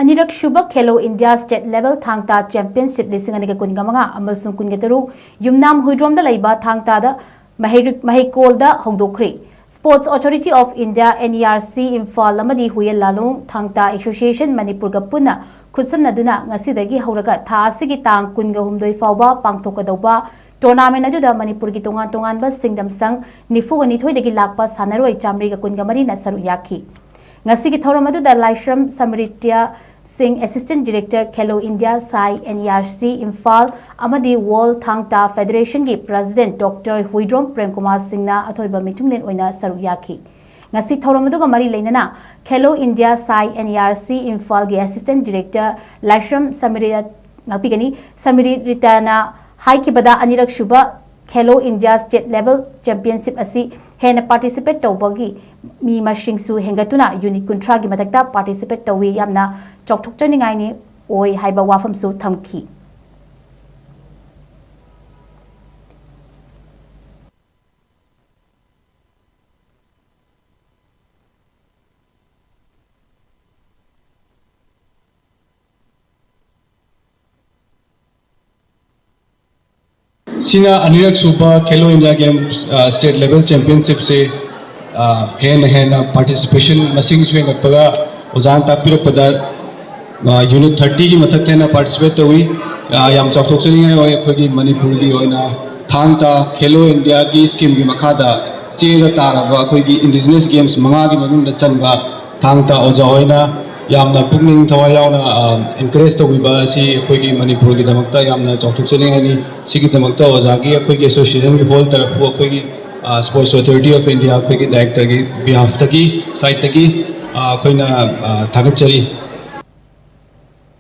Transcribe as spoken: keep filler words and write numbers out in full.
ꯑꯅꯤꯔꯛ ꯁꯨꯕ ꯈꯦꯂꯣ India state level ꯊꯥꯡ ꯇꯥ ꯆꯦꯝꯄꯤꯌꯟꯁꯤꯞ ꯂꯤꯁꯤꯡ ꯑꯅꯤꯒ ꯀꯨꯟꯒ ꯃꯉꯥ ꯑꯃꯁꯨꯡ ꯀꯨꯟꯒ ꯇꯔꯨꯛ ꯌꯨꯝꯅꯥꯝ ꯍꯨꯏꯗ꯭ꯔꯣꯝꯗ ꯂꯩꯕ ꯊꯥꯡ ꯇꯥꯗ ꯃꯍꯩꯔꯨꯛ-, ꯃꯍꯩꯀꯣꯜꯗ ꯍꯧꯗꯣꯛꯈ꯭ꯔꯦ꯫ Sports Authority of India, N E R C, Imphal ꯑꯃꯗꯤ ꯍꯨꯏꯌꯦꯟ ꯂꯥꯂꯣꯡ ꯊꯥꯡ ꯇꯥ ꯑꯦꯁꯣꯁꯤꯌꯦꯁꯟ ꯃꯅꯤꯄꯨꯔꯒ ꯄꯨꯟꯅ ꯈꯨꯠꯁꯝꯅꯗꯨꯅ ꯉꯁꯤꯗꯒꯤ ꯍꯧꯔꯒ ꯊꯥ ꯑꯁꯤꯒꯤ ꯇꯥꯡ ꯀꯨꯟꯒ ꯍꯨꯝꯗꯣꯏ ꯐꯥꯎꯕ ꯄꯥꯡꯊꯣꯛꯀꯗꯧꯕ ꯇꯣꯔꯅꯥꯃꯦꯟ ꯑꯗꯨꯗ ꯃꯅꯤꯄꯨꯔꯒꯤ ꯇꯣꯉꯥꯟ ꯇꯣꯉꯥꯟꯕ ꯁꯤꯡꯗꯝꯁꯪ ꯅꯤꯐꯨꯒ ꯅꯤꯊꯣꯏꯗꯒꯤ ꯂꯥꯛꯄ ꯁꯥꯟꯅꯔꯣꯏ ꯆꯥꯃꯔꯤꯒ ꯀꯨꯟꯒ ꯃꯔꯤꯅ ꯁꯔꯨꯛ ꯌꯥꯈꯤ꯫ ꯉꯁꯤꯒꯤ ꯊꯧꯔꯝ ꯑꯗꯨꯗ ꯂꯥꯏꯁ꯭ꯔꯝ ꯁꯃ꯭ꯔꯤꯇ꯭ꯌ ꯁꯤꯡ, Assistant Director, ꯈꯦꯂꯣ ꯏꯟꯗꯤꯌꯥ ꯁꯥꯏ, N E R C, Imphal, ꯑꯃꯗꯤ ꯋꯥꯔꯜ ꯊꯥꯡ ꯇꯥ ꯐꯦꯗꯔꯦꯁꯟꯒꯤ ꯄ꯭ꯔꯦꯁꯤꯗꯦꯟꯠ ꯗꯣꯛꯇꯔ ꯍꯨꯏꯗ꯭ꯔꯣꯝ ꯄ꯭ꯔꯦꯝꯀꯨꯃꯥꯔ ꯁꯤꯡꯅ ꯑꯊꯣꯏꯕ ꯃꯤꯊꯨꯡꯂꯦꯟ ꯑꯣꯏꯅ ꯁꯔꯨꯛ ꯌꯥꯈꯤ꯫ ꯉꯁꯤ ꯊꯧꯔꯝ ꯑꯗꯨꯒ ꯃꯔꯤ ꯂꯩꯅꯅ ꯈꯦꯂꯣ ꯏꯟꯗꯤꯌꯥ ꯁꯥꯏ, N E R C, ꯏꯝꯐꯥꯜꯒꯤ Assistant Director ꯂꯥꯏꯁ꯭ꯔꯝ ꯁꯃꯤꯔ-, ꯉꯥꯛꯄꯤꯒꯅꯤ, ꯁꯃꯤꯔꯤꯇꯥꯅ ꯍꯥꯏꯈꯤꯕꯗ, ꯑꯅꯤꯔꯛ ꯁꯨꯕ ꯈꯦꯂꯣ ꯏꯟꯗꯤꯌꯥ ꯁ꯭ꯇꯦꯠ ꯂꯦꯚꯦꯜ ꯆꯦꯝꯄꯤꯌꯟꯁꯤꯞ ꯑꯁꯤ ꯍꯦꯟꯅ ꯄꯥꯔꯇꯤꯁꯤꯄꯦꯠ ꯇꯧꯕꯒꯤ ꯃꯤ ꯃꯁꯤꯡꯁꯨ ꯍꯦꯟꯒꯠꯇꯨꯅ ꯌꯨꯅꯤꯠ ꯀꯨꯟꯊ꯭ꯔꯥꯒꯤ ꯃꯊꯛꯇ ꯄꯥꯔꯇꯤꯁꯤꯄꯦꯠ ꯇꯧꯏ꯫ ꯌꯥꯝꯅ ꯆꯥꯎꯊꯣꯛꯆꯅꯤꯡꯉꯥꯏꯅꯤ ꯑꯣꯏ ꯍꯥꯏꯕ ꯋꯥꯐꯝꯁꯨ ꯊꯝꯈꯤ꯫ ꯁꯤꯅ ꯑꯅꯤꯔꯛ ꯁꯨꯕ ꯈꯦꯂꯣ ꯏꯟꯗꯤꯌꯥ ꯒꯦꯝꯁ, ꯑ, ꯁ꯭ꯇꯦꯠ ꯂꯦꯚꯦꯜ ꯆꯦꯝꯄꯤꯌꯟꯁꯤꯞꯁꯦ, ꯑ, ꯍꯦꯟꯅ ꯍꯦꯟꯅ ꯄꯥꯔꯇꯤꯁꯤꯄꯦꯁꯟ ꯃꯁꯤꯡꯁꯨ ꯍꯦꯟꯒꯠꯄꯒ, ꯑꯣꯖꯥꯅ ꯇꯥꯛꯄꯤꯔꯛꯄꯗ, ꯑ, ꯌꯨꯅꯤꯠ ꯊꯥꯔꯇꯤꯒꯤ ꯃꯊꯛꯇ ꯍꯦꯟꯅ ꯄꯥꯔꯇꯤꯁꯤꯄꯦꯠ ꯇꯧꯏ꯫ ꯑ, ꯌꯥꯝ ꯆꯥꯎꯊꯣꯛꯆꯅꯤꯡꯉꯥꯏ ꯑꯣꯏ꯫ ꯑꯩꯈꯣꯏꯒꯤ ꯃꯅꯤꯄꯨꯔꯒꯤ ꯑꯣꯏꯅ ꯊꯥꯡ ꯇꯥ ꯈꯦꯂꯣ ꯏꯟꯗꯤꯌꯥꯒꯤ ꯁ꯭ꯀꯤꯝꯒꯤ ꯃꯈꯥꯗ ꯆꯦꯗ ꯇꯥꯔꯕ ꯑꯩꯈꯣꯏꯒꯤ ꯏꯟꯗꯤꯖꯤꯅꯁ ꯒꯦꯝꯁ ꯃꯉꯥꯒꯤ ꯃꯅꯨꯡꯗ ꯆꯟꯕ ꯊꯥꯡ ꯇꯥ ꯑꯣꯖꯥ ꯍꯣꯏꯅ ꯌꯥꯝꯅ ꯄꯨꯛꯅꯤꯡ ꯊꯋꯥꯏ ꯌꯥꯎꯅ, ꯑ, ꯑꯦꯟꯀꯔꯦꯖ ꯇꯧꯕꯤꯕ ꯑꯁꯤ ꯑꯩꯈꯣꯏꯒꯤ ꯃꯅꯤꯄꯨꯔꯒꯤꯗꯃꯛꯇ ꯌꯥꯝꯅ ꯆꯥꯎꯊꯣꯛꯆꯅꯤꯡꯉꯥꯏꯅꯤ꯫ ꯁꯤꯒꯤꯗꯃꯛꯇ ꯑꯣꯖꯥꯒꯤ ꯑꯩꯈꯣꯏꯒꯤ ꯑꯦꯁꯣꯁꯤꯌꯦꯁꯟꯒꯤ ꯍꯣꯜ ꯇꯔꯐꯄꯨ ꯑꯩꯈꯣꯏꯒꯤ, ꯑ, Sports Authority of India ꯑꯩꯈꯣꯏꯒꯤ ꯗꯥꯏꯔꯦꯛꯇꯔꯒꯤ ꯕꯤꯍꯥꯐꯇꯒꯤ, ꯁꯥꯏꯠꯇꯒꯤ, ꯑ, ꯑꯩꯈꯣꯏꯅ, ꯑ, ꯊꯥꯒꯠꯆꯔꯤ꯫